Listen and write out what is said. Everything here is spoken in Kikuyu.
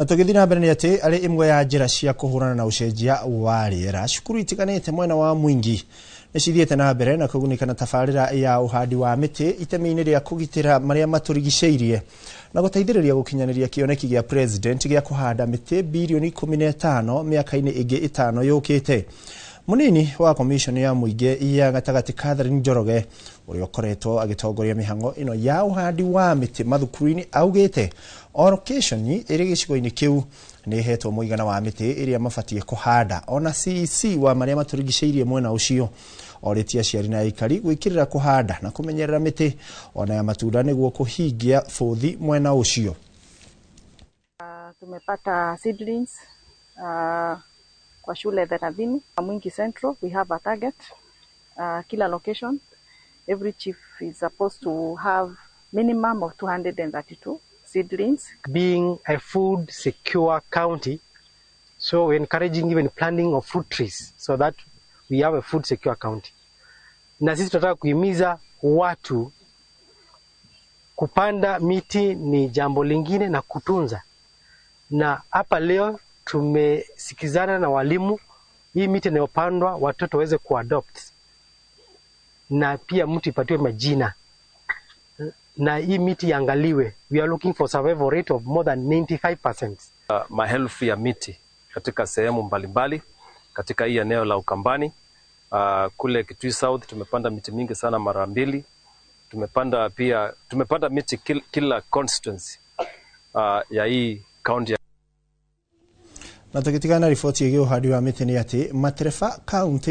Na tũgĩthiĩ na mbere nĩ atĩ arĩ ĩmwe ya njĩra cia kũhũrana na ũcenjia wa rĩera, cukuru itiganĩte mwena wa Mwingi nĩ cithiĩte na mbere na kũgunĩka na tabarĩra ya ũhandi wa mĩtĩ itemi-inĩ rĩa kũgitĩra marĩa matũrigicĩirie na gũteithĩrĩria gũkinyanĩria kĩoneki gĩa president gĩa kũhanda mĩtĩ birioni 15 mĩaka-inĩ ĩngĩ 5 yũkĩte. Munini wa komishoni ya mũingĩ ya gatagatĩ Catherine Njoroge, ũrĩa ũkoretwo agĩtongoria mĩhang'o ĩno ya ũhandi wa mĩtĩ mathukuru-inĩ, augĩte o location ĩrĩ gĩcigo-inĩ kĩu nĩ ĩhetwo mũigana wa mĩtĩ ĩrĩa mabatiĩ kũhanda. Ona CEC wa marĩa matũrigicĩirie mwena ũcio orĩtie aciari na aikari gwĩkĩrĩra kũhanda na kũmenyerera mĩtĩ ona ya matunda nĩguo kũhingia bũthi mwena ũcio. Tumepata seedlings kwa shule 30. Mwingi Central, we have a target. Kila location, every chief is supposed to have minimum of 232 seedlings. Being a food secure county, so we're encouraging even planting of fruit trees so that we have a food secure county. Na sisi tunataka kuhimiza watu kupanda miti ni jambo lingine na kutunza. Na hapa leo tumesikizana na walimu, hii miti inayopandwa watoto waweze kuadopt, na pia mtu ipatiwe majina na hii miti iangaliwe. We are looking for survival rate of more than 95%. Maelfu ya miti katika sehemu mbalimbali katika hii eneo la Ukambani. Kule Kitui South tumepanda miti mingi sana mara mbili. Tumepanda pia tumepanda miti kila constituency ya hii county. Na tũgĩtigana na riboti ĩgiĩ ũhandi wa mĩtĩ nĩ atĩ matereba kaunti